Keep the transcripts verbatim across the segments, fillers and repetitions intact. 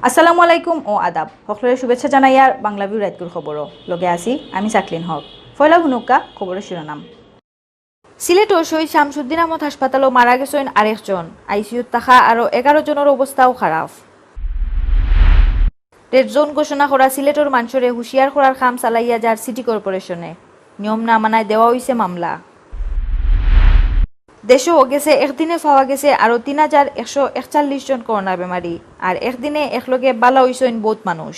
আসসালামু আলাইকুম ও আদাব। হকলরে শুভেচ্ছা জানাইয়ার বাংলা ভিউ রাইতকুর খবরও। লগে আছি আমি সাকলিন হক। পয়লা হুনুক্কা খবরর শিরোনাম। সিলেটর শহীদ শামসুদ্দিন আহমদ হাসপাতালও মারা গেছইন আরেকজন। আইসিইউত থাকা আরও এগারো জনর অবস্থাও খারাপ। রেড জোন ঘোষণা করা সিলেটর মানষরে হুঁশিয়ার করার কাম চালাইয়া যার সিটি কর্পোরেশনে। নিয়ম না মানায় দেওয়া অইছে মামলা। দেশো গেছে একদিনে পাওয়া গেছে আরও তিন হাজার একশো একচল্লিশ জন করোনা বেমারি, আর একদিনে একলগে বালা অইছইন বউত মানুষ।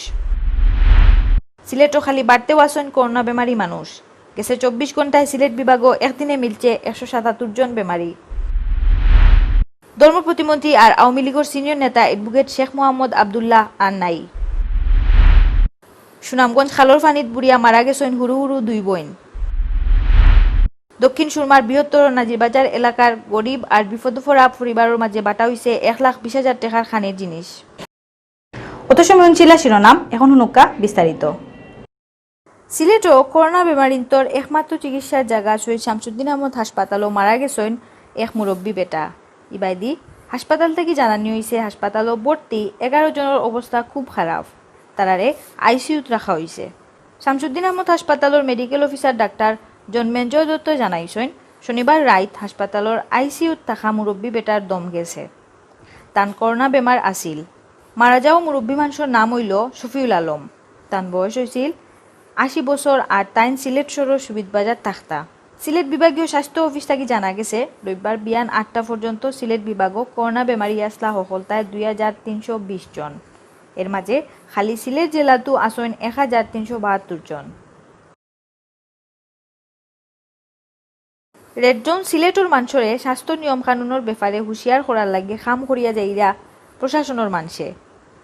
সিলেটও খালি বাড়তেও আছইন করোনা বেমারি মানুষ। গেছে চব্বিশ ঘন্টায় সিলেট বিভাগও একদিনে মিলছে একশো সাতাত্তর জন বেমারি। ধর্ম প্রতিমন্ত্রী আর আওয়ামী লীগর সিনিয়র নেতা অ্যাডভোকেট শেখ মোহাম্মদ আবদুল্লাহ আর নাই। সুনামগঞ্জ খালর পানিত বুড়িয়া মারা গেছইন হুরু হুরু দুই বইন। দক্ষিণ সুরমার বৃহত্তর নাজিরবাজার এলাকার গরিব আর বিপদে পড়া পরিবারর মাঝে বাটা অইছে এক লাখ বিশ হাজার টেকার খানের জিনিস। অত সময় হুনছিলা শিরোনাম, এখন হুনুক্কা বিস্তারিত। সিলেটও করোনা বেমারিন্তর একমাত্র চিকিৎসার জাগা শহীদ শামসুদ্দিন আহমদ হাসপাতালও মারা গেছইন এক মুরব্বী বেটা। ইবায়দি হাসপাতাল থাকি জানানি অইছে, হাসপাতালও ভর্তি এগারো জনর অবস্থা খুব খারাপ, তারারে আইসিইউত রাখা অইছে। শামসুদ্দিন আহমদ হাসপাতালর মেডিকেল অফিসার ডাক্তার জন্মেঞ্জয় দত্ত জানাইছইন, শনিবার রাইত হাসপাতালর আইসিইউত থাকা মুরব্বী বেটার দম গেছে। তান করোনা বেমার আছিল। মারা যাওয়া মুরব্বী মানষর নাম অইলো শফিউল আলম। তান বয়স অইছিল আশি বছর আর তাইন সিলেট শহরর সুবিধ বাজার থাকতা। সিলেট বিভাগীয় স্বাস্থ্য অফিস থাকি জানা গেছে, রবিবার বিয়ান আটটা পর্যন্ত সিলেট বিভাগও করোনা বেমারি আছলা হকলতায় দুই হাজার তিনশো বিশ জন। এর মাঝে খালি সিলেট জেলাতউ আছইন এক হাজার তিনশো বাহাত্তর জন। রেড জোন সিলেটর মানষরে স্বাস্থ্য নিয়ম কানুনর ব্যাপারে হুঁশিয়ার করার লাগি কাম করিয়া যাইরা প্রশাসনর মানষে।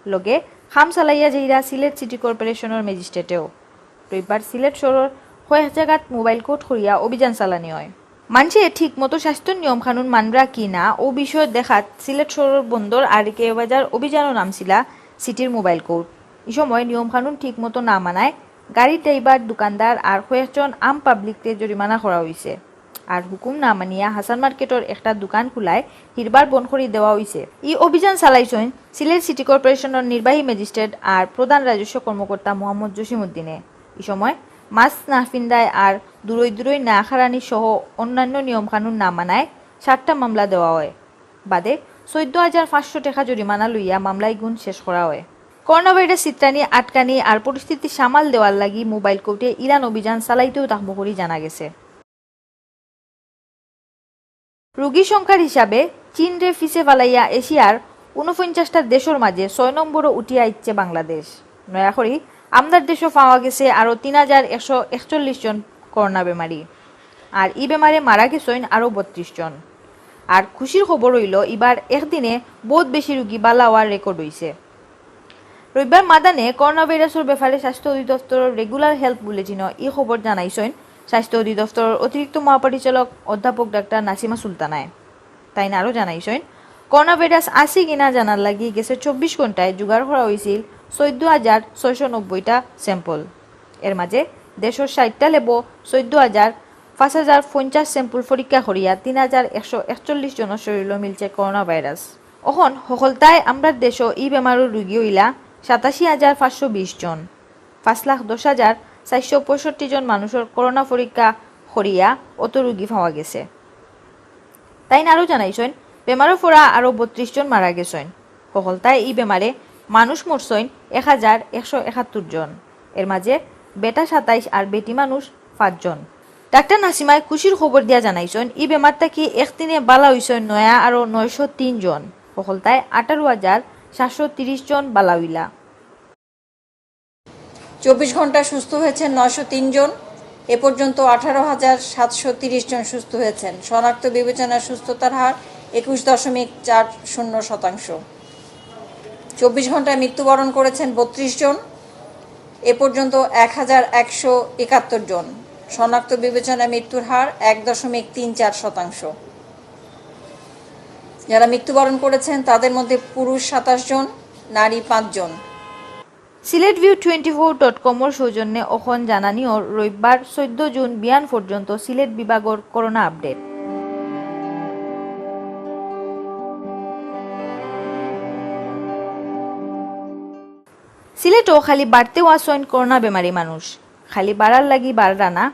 লগে কাম চালাইয়া যাইরা সিলেট সিটি কর্পোরেশনর ম্যাজিস্ট্রেটেও। রবিবার সিলেট শহরর কয়েক জাগাত মোবাইল কোর্ট করিয়া অভিযান চালানি অয়। মানষে ঠিক মতো স্বাস্থ্য নিয়ম কানুন মানরা কি না, অউ বিষয় দেখাত সিলেট শহরর বন্দর আর কে বাজার অভিযানও নামছিলা সিটির মোবাইল কোর্ট। ই সময় নিয়ম কানুন ঠিক মতো না মানায় গাড়ির ড্রাইভার, দোকানদার আর কয়েকজন আম পাবলিকরে জরিমানা করা অইছে। আর হুকুম না মানিয়া হাসান মার্কেটর একটা দোকান খুলায় হিরবার বন্ধ করি দেওয়া অইছে। ই অভিযান চালাইছইন সিলেট সিটি কর্পোরেশনর নির্বাহী ম্যাজিস্ট্রেট আর প্রধান রাজস্ব কর্মকর্তা মোহাম্মদ জসিমউদ্দিনে। ই সময় মাস্ক না ফিন্দায় আর দূরই দূরই না খাড়ানি সহ অন্যান্য নিয়ম কানুন না মানায় সাতটা মামলা দেওয়া অয়। বাদে চৌদ্দ হাজার পাঁচশো টেকা জরিমানা লইয়া মামলা ইগুন শেষ করা অয়। করোনা ভাইরাস ছিতরানি আটকানি আর পরিস্থিতি সামাল দেওয়ার লাগি মোবাইল কোর্টে ইলান অভিযান চালাইতেও থাকবো করি জানা গেছে। রোগী সংখ্যার হিসাবে চীনরে পিছে ফালাইয়া এশিয়ার ঊনপঞ্চাশটা দেশর মাঝে ছয় নম্বরও উঠিয়া আইচ্ছে বাংলাদেশ। নয়া করি আমরার দেশও পাওয়া গেছে আরও তিন হাজার একশো একচল্লিশ জন করোনা বেমারি। আর ই বেমারে মারা গেছইন আরও বত্রিশ জন। আর খুশির খবর অইলো, ইবার একদিনে বউত বেশি রুগী বালা অওয়ার রেকর্ড অইছে। রবিবার মাদানে করোনা ভাইরাসর ব্যাপারে স্বাস্থ্য অধিদপ্তরর রেগুলার হেলথ বুলেটিনো ই খবর জানাইছইন স্বাস্থ্য অধিদপ্তরর অতিরিক্ত মহাপরিচালক অধ্যাপক ডাক্তার নাসিমা সুলতানায়। তাইন আরও জানাইছইন, করোনা ভাইরাস আছে কিনা জানার লাগি গেছে চব্বিশ ঘন্টায় জোগাড় করা অইছিল চৌদ্দ হাজার ছয়শো নব্বইটা স্যাম্পল। এর মাঝে দেশর ষাইটটা ল্যাবো চৌদ্দ হাজার পাঁচ হাজার পঞ্চাশ স্যাম্পল পরীক্ষা করিয়া তিন হাজার একশো একচল্লিশ জনর শরীরো মিলছে করোনা ভাইরাস। অখন হকলতায় আমরার দেশো ই বেমারর রুগী অইলা সাতাশি হাজার পাঁচশো বিশ জন। পাঁচ লাখ দশ হাজার চারশো পঁয়ষট্টি জন মানুষর করোনা পরীক্ষা করিয়া অত রুগী পাওয়া গেছে। তাইন আরও জানাইছইন, বেমারো পড়া আরও বত্রিশ জন মারা গেছইন। হকলতায় ই বেমারে মানুষ মরছইন এক হাজার একশো একাত্তর জন। এর মাঝে বেটা সাতাইশ আর বেটি মানুষ পাঁচজন। ডাক্তার নাসিমায় খুশির খবর দিয়া জানাইছইন, ই বেমার থাকি একদিনে বালা অইছইন নয়া আরও নয়শো তিন জন। হকলতায় আঠারো হাজার সাতশো তিরিশ জন বালা অইলা। চব্বিশ ঘন্টা সুস্থ হয়েছেন নয়শো তিন জন। এ পর্যন্ত আঠারো হাজার সাতশো তিরিশ জন সুস্থ হয়েছেন। শনাক্ত বিবেচনায় সুস্থতার হার একুশ দশমিক চার শূন্য শতাংশ। চব্বিশ ঘন্টায় মৃত্যুবরণ করেছেন বত্রিশ জন। এ পর্যন্ত এক হাজার একশো একাত্তর জন। শনাক্ত বিবেচনায় মৃত্যুর হার এক দশমিক তিন চার শতাংশ। যারা মৃত্যুবরণ করেছেন তাদের মধ্যে পুরুষ সাতাশ জন, নারী পাঁচ জন। Sylhet view twenty four dot কমর সৌজন্যে অখন জানানিও রবিবার চৌদ্দ জুন বিয়ান পর্যন্ত সিলেট বিভাগর করোনা আপডেট। সিলেটো খালি বাড়তেউ আছইন করোনা বেমারি মানুষ, খালি বাড়ার লাগি বাড়রা না।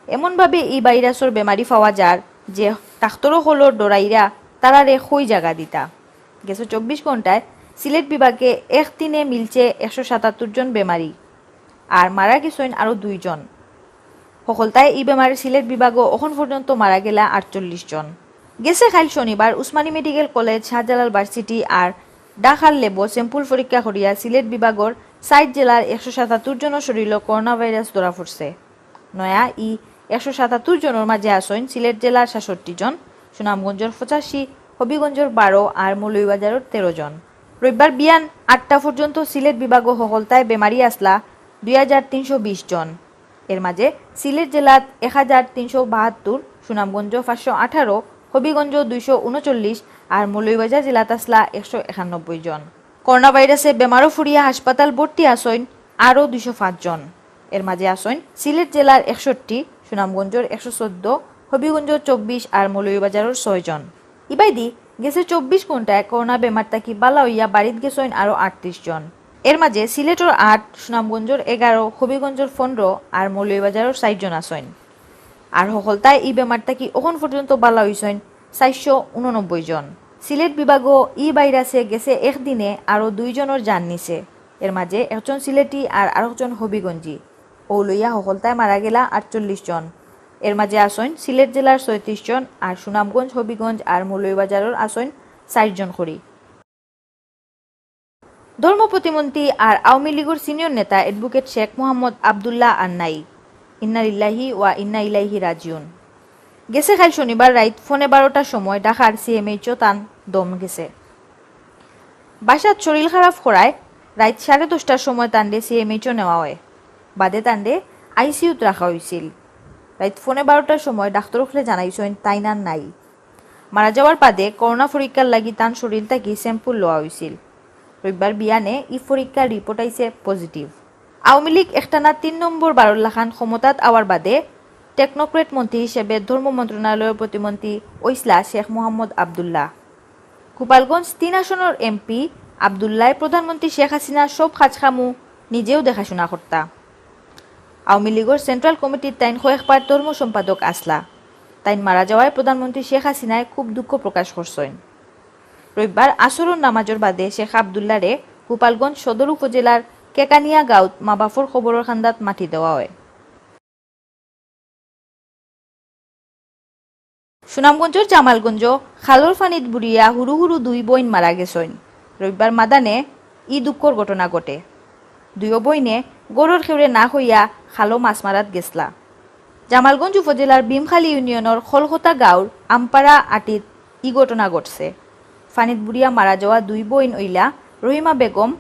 এমনভাবে ই ভাইরাসর বেমারি পাওয়া যার যে ডাক্তর অকলও ডরাইরা তারারে কই জাগা দিতা। গেছে চব্বিশ ঘন্টায় সিলেট বিভাগে এক দিনে মিলছে একশো সাতাত্তর জন বেমারি, আর মারা গেছইন আরও দুইজন। হকলতায় ই বেমারে সিলেট বিভাগও অখন পর্যন্ত মারা গেলা আটচল্লিশ জন। গেছে কাইল শনিবার উসমানী মেডিকেল কলেজ, শাহজালাল ভার্সিটি আর ঢাকার ল্যাবো স্যাম্পল পরীক্ষা করিয়া সিলেট বিভাগর ষাইট জেলার একশো সাতাত্তর জনর শরীরও করোনা ভাইরাস ধরা পড়ছে। নয়া ই একশো সাতাত্তর জনর মাঝে আছইন সিলেট জেলার সাতষট্টি জন, সুনামগঞ্জর পঁচাশি, হবিগঞ্জর বারো আর মৌলভীবাজারর তেরো জন। রবিবার বিয়ান আটটা পর্যন্ত সিলেট বিভাগও হকলতায় বেমারি আছলা দুই হাজার তিনশো বিশ জন। এর মাঝে সিলেট জেলাত এক হাজার তিনশো বাহাত্তর, সুনামগঞ্জ পাঁচশো আঠারো, হবিগঞ্জ দুইশো ঊনচল্লিশ আর মৌলভীবাজার জেলাত আছলা একশো একানব্বই জন। করোনা ভাইরাসে বেমারো পড়িয়া হাসপাতাল ভর্তি আছইন আরও দুইশো পাঁচ জন। এর মাঝে আছইন সিলেট জেলার একষট্টি, সুনামগঞ্জর একশো চোদ্দ, হবিগঞ্জর চব্বিশ আর মৌলভীবাজারর ছয় জন। ইবায়দি গেছে চব্বিশ ঘন্টায় করোনা বেমার থাকি বালা অইয়া বাড়িত গেছইন আরও আটত্রিশ জন। এর মাঝে সিলেটর আট, সুনামগঞ্জর এগারো, হবিগঞ্জর পনেরো আর মৌলভীবাজারর ষাইট জন আছইন। আর হকলতায় ই বেমার থাকি অখন পর্যন্ত বালা অইছইন চাইরশো ঊননব্বই জন। সিলেট বিভাগও ই ভাইরাসে গেছে একদিনে আরও দুইজনর জান নিছে। এর মাঝে একজন সিলেটি আর আরকজন হবিগঞ্জি। অউ লইয়া হকলতায় মারা গেলা আটচল্লিশ জন। এর মাঝে আছইন সিলেট জেলার ছয়ত্রিশ জন, আর সুনামগঞ্জ, হবিগঞ্জ আর মৌলভীবাজারর আছইন চাইর জন করি। ধর্ম প্রতিমন্ত্রী আর আওয়ামী লীগর সিনিয়র নেতা অ্যাডভোকেট শেখ মোহাম্মদ আব্দুল্লাহ আর নাই। ইন্না লিল্লাহি ওয়া ইন্না ইলাইহি রাজিউন। গেছে কাইল শনিবার রাইত পৌনে বারোটার সময় ঢাকার সিএমএইচও তান দম গেছে। বাসাত শরীর খারাপ করায় রাইত সাড়ে দশটার সময় তানরে সিএমএইচও নেওয়া অয়। বাদে তানরে আইসিইউত রাখা অইছিল। রাইত পৌনে বারোটার সময় ডাক্তর অকলে জানাইছইন তাইন আর নাই। মারা যাওয়ার বাদে করোনা পরীক্ষার লাগি তান শরীর থাকি স্যাম্পল লওয়া অইছিল। রবিবার বিয়ানে ই পরীক্ষার রিপোর্ট আইছে পজিটিভ। আওয়ামী লীগ একটানা তিন নম্বর বারর লাখান ক্ষমতাত আওয়ার বাদে টেকনোক্রেট মন্ত্রী হিসেবে ধর্ম মন্ত্রণালয়র প্রতিমন্ত্রী অইছলা শেখ মোহাম্মদ আব্দুল্লাহ। গোপালগঞ্জ তিন আসনর এমপি আব্দুল্লায় প্রধানমন্ত্রী শেখ হাসিনার সব কাজকামও নিজেও দেখাশুনা করতা। আওয়ামী লীগর সেন্ট্রাল কমিটির তাইন কয়েকবার ধর্ম সম্পাদক আছলা। তাইন মারা যাওয়ায় প্রধানমন্ত্রী শেখ হাসিনায় খুব দুঃখ প্রকাশ করছইন। রবিবার আসরর নামাজর বাদে শেখ আব্দুল্লারে গোপালগঞ্জ সদর উপজেলার কেকানিয়া গাঁওত মা বাফর কবরর কান্দাত মাটি দেওয়া অয়। সুনামগঞ্জর জামালগঞ্জ খালর পানিত বুড়িয়া হুরু হুরু দুই বইন মারা গেছইন। রবিবার মাদানে ই দুঃখর ঘটনা ঘটে। দুইও বইনে গরর খেউরে না কইয়া খালো মাছ মারাত গেছলা। জামালগঞ্জ উপজেলার ভীমখালী ইউনিয়নর খলখতা গাঁওর আমপাড়া আটিত ই ঘটনা ঘটছে। পানিত বুড়িয়া মারা যাওয়া দুই বইন অইলা রহিমা বেগম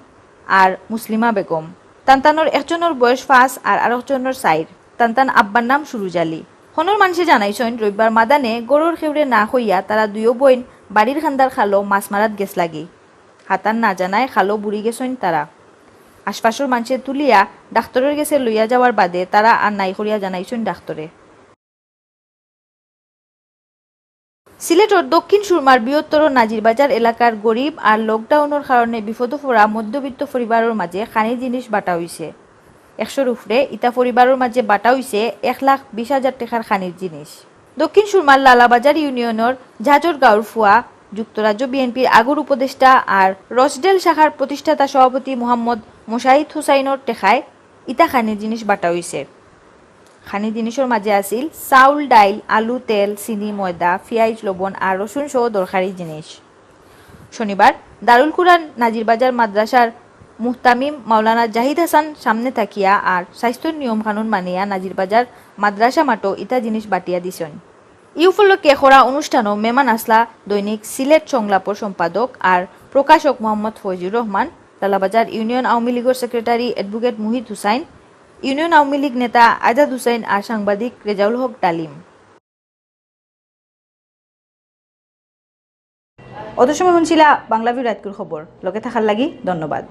আর মুসলিমা বেগম। তান্তানোর একজনর বয়স পাঁচ আর আরকজনর চাইর। তান্তান আব্বার নাম সুরুজ আলী। খনর মানষে জানাইছইন, রবিবার মাদানে গরর খেউরে না কইয়া তারা দুইও বইন বাড়ির খান্দার খালো মাছ মারাত গেছলাগি। হাতার না জানায় খালো বুড়ি গেছইন তারা। আশপাশর মানষে তুলিয়া ডাক্তরর গেছে লইয়া যাওয়ার বাদে তারা আর নাই করিয়া জানাইছইন ডাক্তরে। সিলেটর দক্ষিণ সুরমার বৃহত্তর নাজিরবাজার এলাকার গরিব আর লকডাউনর কারণে বিপদো পড়া মধ্যবিত্ত পরিবারর মাঝে খানির জিনিস বাটা অইছে। একশোর উপরে ইতা পরিবারর মাঝে বাটা অইছে এক লাখ বিশ হাজার টেকার খানির জিনিস। দক্ষিণ সুরমার লালাবাজার ইউনিয়নর ঝাজর গাঁওর ফুয়া, যুক্তরাজ্য বিএনপির আগর উপদেষ্টা আর রসডেল শাখার প্রতিষ্ঠাতা সভাপতি মোহাম্মদ মোশাহিদ হুসাইনর টেকায় ইতা খানির জিনিস বাটা অইছে। খানির জিনিসর মাঝে আছিল চাউল, ডাইল, আলু, তেল, চিনি, ময়দা, পিয়াইজ, লবণ আর রসুন সহ দরকারি জিনিস। শনিবার দারুল কুরআন নাজিরবাজার মাদ্রাসার মুহতামিম মাওলানা জাহিদ হাসান সামনে থাকিয়া আর স্বাস্থ্যর নিয়ম কানুন মানিয়া নাজিরবাজার মাদ্রাসা মাঠো ইতা জিনিস বাটিয়া দিছইন। ই উপলক্ষে করা অনুষ্ঠানো মেমান আছলা দৈনিক সিলেট সংলাপর সম্পাদক আর প্রকাশক মোহাম্মদ ফয়জুর রহমান, লালাবাজার ইউনিয়ন আওয়ামী লীগর সেক্রেটারি অ্যাডভোকেট মুহিত হুসাইন, ইউনিয়ন আওয়ামী লীগ নেতা আজাদ হুসাইন আর সাংবাদিক রেজাউল হক ডালিম। অত সময় শুনছিলা বাংলা ভিউ রাইতকুর খবর। লগে থাকার লাগি ধন্যবাদ।